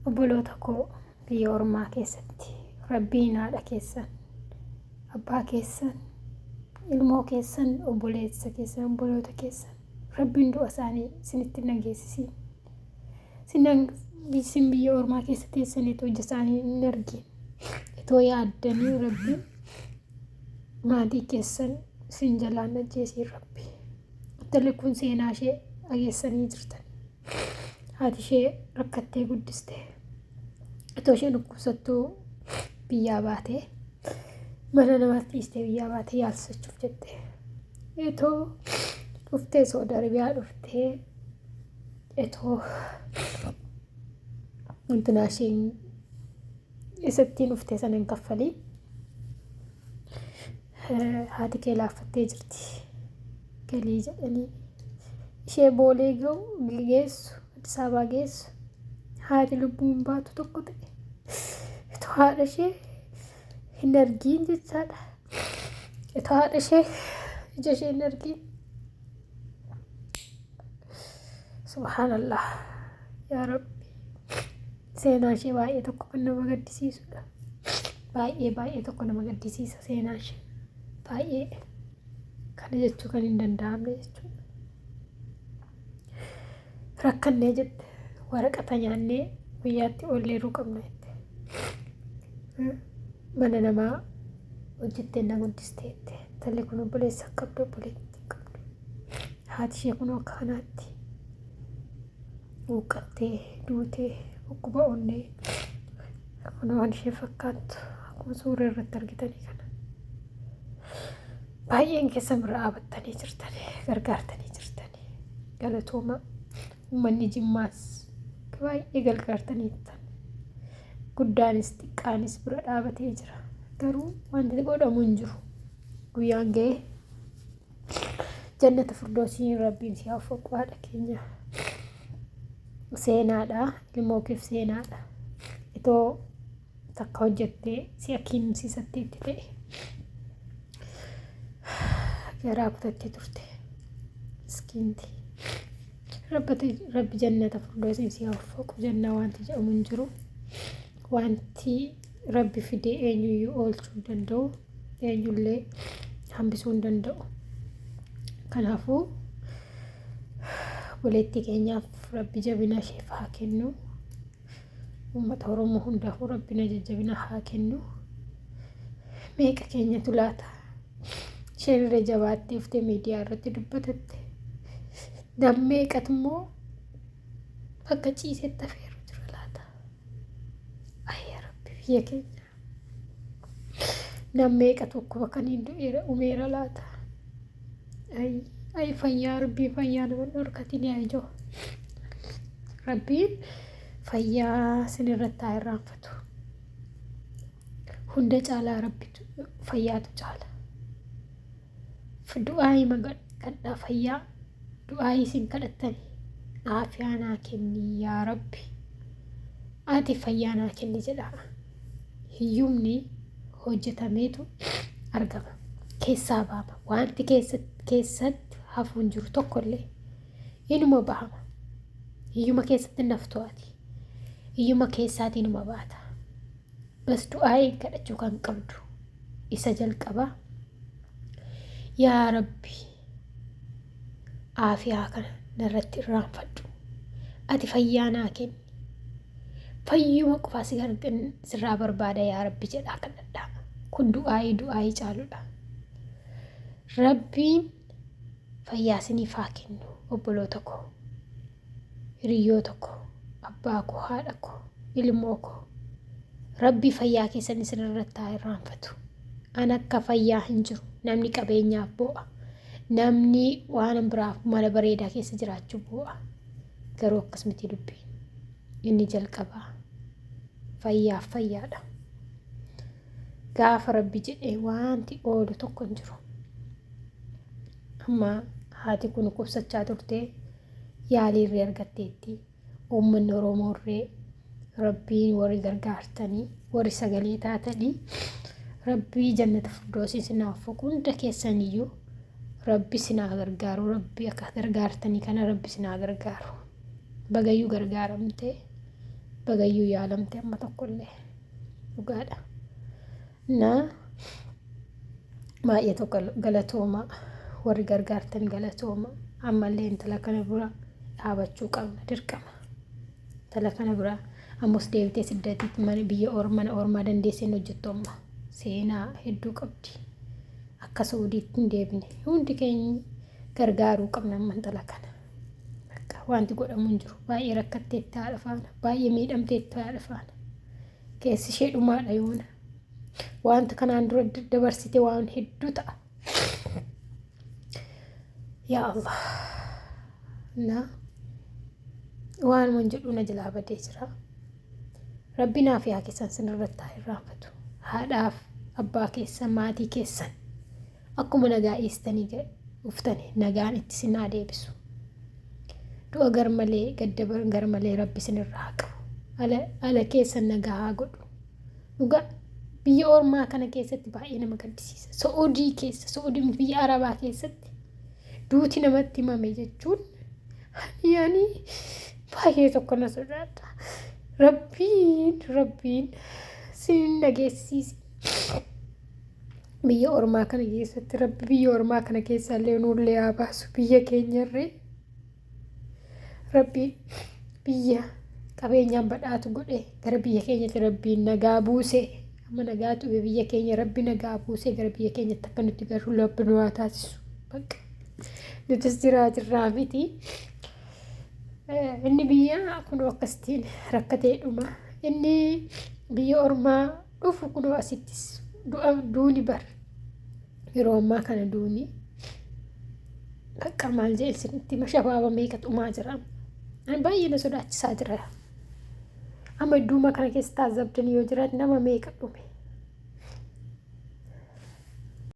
Obboloota koo biyya ormaa keessatti rabbiin haadha keessan, abbaa keessan, ilmoo keessan, obboleessa keessan, obboloota keessan rabbiin du'a isaanii isinitti hin dhageessisiin. Isin biyya ormaa keessa teessaniitu ija isaanii hin argin. Itoo yaaddanii rabbiin maatii keessan isin jalaan ajjeesiin rabbi. Intalli kun seenaa ishee dhageessanii jirtan. Haati ishee rakkattee guddiste. Itoo isheen dhukkubsattuu biyyaa baatee mana namaatti dhiistee biyyaa baatee yaalsisachuuf jette. Itoo dhuftee Saudi Arabiyaa dhuftee itoo wantinaa isheen isattiin dhuftee sana hin kaffaliin haati kee laaffattee jirti galii jedhanii ishee boolee ga'u geessu Addis Ababaa geessu haati lubbuun baatu tokko ta'e itoo haadha ishee hin argiin jechaadha. Itoo haadha ishee ija ishee hin argiin. Subhaanallah yaa Rabbi seenaa ishee baay'ee tokko kan nama gaddisiisudha. Baay'ee baay'ee tokko nama gaddisiisa seenaa ishee baay'ee kana jechuu kan hin danda'amne jechuudha. Rakkannee jette waraqata nyaannee guyyaatti oolleeruu qabna jette. Mana namaa hojjettee na guddiste jette. Intalli kun obboleessa hin qabdu obboleettii hin qabdu. Haati ishee kun akka kanaatti huuqqattee duutee dhukkuba onnee kun waan ishee fakkaattu akkuma suura irratti argitanii kana. Baay'een keessan bira dhaabattanii jirtanii gargaartanii jirtanii galatooma uummanni Jimmaas baay'ee gargaartanii jirtan. Guddaanis xiqqaanis bira dhaabatee jira. Garuu wanti godhamu hin jiru. Guyyaan ga'ee jannata firdoosiin rabbiin si haa uffaqu haadha keenya. Seenaadha ilmoo keef seenaadha. Itoo takka hojjettee si akiimsiisattee itti ta'e garaa kutattee turte miskiinti. Rabbi jannata firdoosiin si haa uffaqu jannaa wanti jedhamu hin jiru. Wanti rabbi fidee eenyuyyuu oolchuu hin danda'u eenyullee hambisuu hin danda'u. Kanaafuu obboleettii keenyaaf rabbi jabina isheef haa kennu. Uummata Oromoo hundaafuu rabbi na jajjabina haa kennu. Meeqa keenyatu laata? Isheen irra jabaattee uftee miidiyaa irratti dubbatatte. Nam meeqatu immoo bakka ciisetti hafeeru jira laata? Ayya rabbi biyya keenya. Nam meeqatu dhukkuba kaniin du'eera umeera laata? Ay ay fayyaa rabbii fayyaa nama dhorkatin yaa ijoo. Rabbiin fayyaa sinirratti haa irraanfatu. Hunda caalaa rabbitu fayyaatu caala. Du'aa hima kadhaa fayyaa du'aa isin kadhattani aafiyaa naa kenni yaa rabbi ati fayyaa naa kenni jedhaa. Hiyyumni hojjetameetu argama. Keessaa bahama. Wanti keessatti hafuun jiru tokkollee inuma bahama. Hiyyuma keessatti hin haftu ati. Hiyyuma keessaatii inuma baata. Bas du'aa'ii kadhachuu kan qabdu isa jalqabaa. Yaa Rabbi aafiyaa kana narratti irraanfadhu. Ati fayyaa naa kenni. Fayyuma qofaa si sirraa barbaada yaa Rabbi jedhaa kadhadhaa. Kun du'aa'ii du'aa'ii caaludha. Rabbiin fayyaa isiniif haa kennu obboloota koo, hiriyoota koo, abbaa koo, haadha koo, ilmoo koo. Rabbi fayyaa keessan isin irratti haa irraanfatu. An akka fayyaa hin jiru. Namni qabeenyaaf boo'a. Namni waan biraaf mana bareedaa keessa jiraachuu boo'a. Garuu akkas miti dubbiin. Inni jalqabaa fayyaaf fayyaadha. Gaafa rabbi jedhee wanti oolu tokko hin jiru. Amma haati kun dhukkubsachaa turte yaaliirree argatteetti. Uummanni Oromoorree rabbiin warri gargaartanii warri sagalee taatanii rabbii jannata firdoosii sinaa uffaqu hunda keessaniyyuu rabbi sinaa gargaaru rabbi akka gargaartanii kana rabbi sinaa gargaaru. Bagayyuu gargaaramte Bagayyuu yaalamte amma tokkollee dhugaadha. Na baay'ee tokko galatooma warri gargaartan galatooma ammallee intala kana bira dhaabachuu qabna dirqama. Intala kana bira ammas deebitee siddatitti mana biyya mana ormaa dandeessee hin hojjettu amma seenaa hedduu qabdi. Akka Suudiitti hin deebine hundi keenya gargaaruu qabna amma intala kana. Bakka wanti godhamu hin jiru. Baay'ee rakkatteetti haadha faana. Baay'ee miidhamteetti haadha faana. Keessi ishee dhumaadha yoona. Wanta kanaan dura dabarsite waan hedduu ta'a. Yaa Allah. Na waanuman jedhu na jalaa badee jira. Rabbi naaf yaa keessan sinirratti haa irraanfatu. Haadhaaf abbaa keessan maatii keessan akkuma nagaa dhiistanii dhuftani nagaan itti sin haa deebisu. Du'a garmalee gadda garmalee Rabbi sinirraa haa qabu. Ala keessan nagaa haa godhu. Dhugaa biyya ormaa kana keessatti baay'ee nama gaddisiisa. Su'uudii keessa, Su'uudii biyya Arabaa keessatti duuti namatti himame jechuun ani baay'ee tokko na sodaadha. Rabbiin Rabbiin sin dhageessisi. Biyya ormaa kana keessatti Rabbi biyya ormaa kana keessaa illee nullee haa baasu biyya keenyarree. Rabbi biyya qabeenyaan badhaatu godhe gara biyya keenyatti Rabbiin nagaa buuse amma nagaa tube biyya keenya Rabbi nagaa buuse gara biyya keenyatti akka nuti galu Rabbi nu haa taasisu. Bakka nutis jiraa jirraa miti. Inni biyya kunoo akkasitiin rakkatee dhuma. Inni biyya ormaa dhufu kunoo asittis du'a duuni bar. Yeroo ammaa kana duuni bakka maal jedhe isinitti hima shabaaba meeqa dhumaa jira. Ani baay'ee na sodaachisaa jira. Amma duuma kana keessa taazabdanii yoo jiraat nama meeqa dhume.